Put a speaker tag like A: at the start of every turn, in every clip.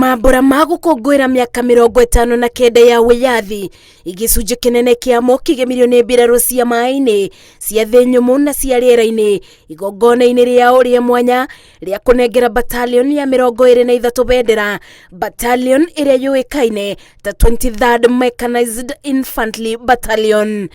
A: Mambura ma gũkũngũĩra mĩaka 59 ya wĩyathi, gĩcunjĩ kĩnene kĩamo kĩgemirio nĩ mbirarũ cia maĩ-inĩ, cia thĩ nyũmũ na cia rĩera-inĩ, igongona-inĩ rĩao rĩa mwanya rĩa kũnengera battalion ya 23 bendera, battalion ĩrĩa yũĩkaine ta 23rd Mechanized Infantry Battalion.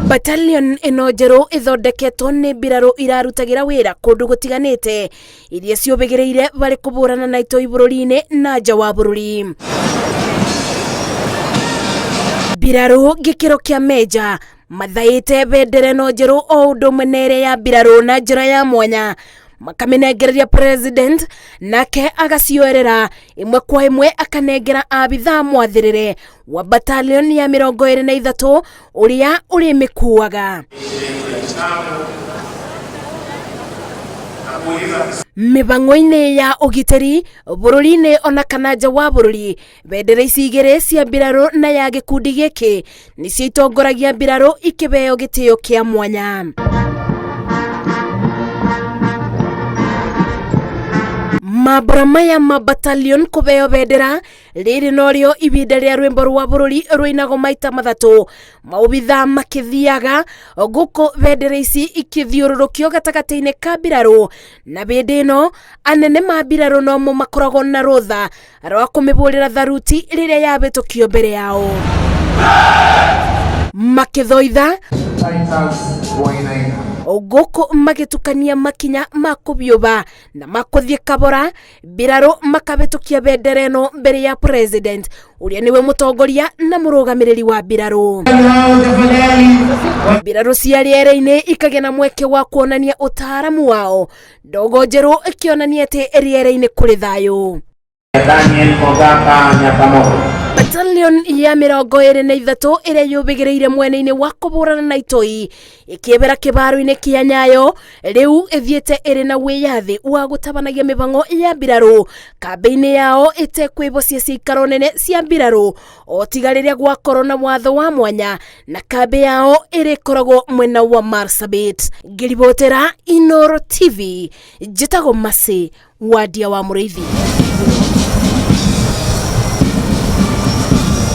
A: Battalion ĩno njerũ ĩthondeketwo nĩ mbirarũ irarutagĩra wĩra kũndũ gũtiganĩte iria ciũbĩgĩrĩire barĩ kũbũrana na itoi bũrũri-inĩ na nja wa bũrũri. Mbirarũ gĩkĩro kĩa meja mathaĩte bendera ĩno njerũ o ũndũ ũmwe na ĩrĩa ya mbirarũ na njĩra ya mwanya makamĩnengereria president nake agacioerera ĩmwe kwa ĩmwe akanengera abithaa mwathĩrĩre wa battalion ya 23 ũrĩa ũrĩmĩkuaga. Mĩbang'o-inĩ ya ũgitĩri bũrũri-inĩ ona kana nja wa bũrũri, bendera ici igĩrĩ cia mbirarũ na ya gĩkundi gĩkĩ nĩcio itongoragia mbirarũ ikĩbeo gĩtĩo kĩa mwanya. Mambura maya ma battalion kũbeo bendera rĩrĩ norĩo ibinda rĩa rwĩmbo rwa bũrũri rũinagwo maita mathatũ, maobithaa makĩthiaga gũkũ bendera ici ikĩthiũrũrũkio gatagatĩ-inĩ ka mbirarũ, na hĩndĩ ĩno anene ma mbirarũ nomo makoragwo na rũtha rwa kũmĩbũrĩra tharuti rĩrĩa yabĩtũkio mbere yao makĩthoitha gũkũ magĩtukania makinya ma kũbiũba na makũthiĩ kabora mbirarũ makabĩtũkia bendera ĩno mbere ya president ũrĩa nĩwe mũtongoria na mũrũgamĩrĩri wa mbirarũ. Mbirarũ cia rĩera-inĩ ikagĩa na mweke wa kuonania ũtaaramu wao, ndogo njerũ ĩkĩonania atĩ rĩera-inĩ kũrĩ thayũ.
B: Daniel Mogaka Nyakamoro.
A: Battalion ya 23 ĩrĩa yũbĩgĩrĩire mwena-inĩ wa kũbũrana na itoi ĩkĩebera kĩbaro-inĩ kĩa Nyayo rĩu ĩthiĩte ĩrĩ na wĩyathi wa gũtabanagia mĩbang'o ya mbirarũ kambĩ-inĩ yao ĩtekwĩbocia ciikaro nene cia mbirarũ o tiga rĩrĩa gwakorwo na watho wa mwanya na kambĩ yao ĩrĩkoragwo mwena wa Marsabit. Ngĩribotera Inooro TV, njĩtagwo Mercy Wandia wa Mũrĩithi.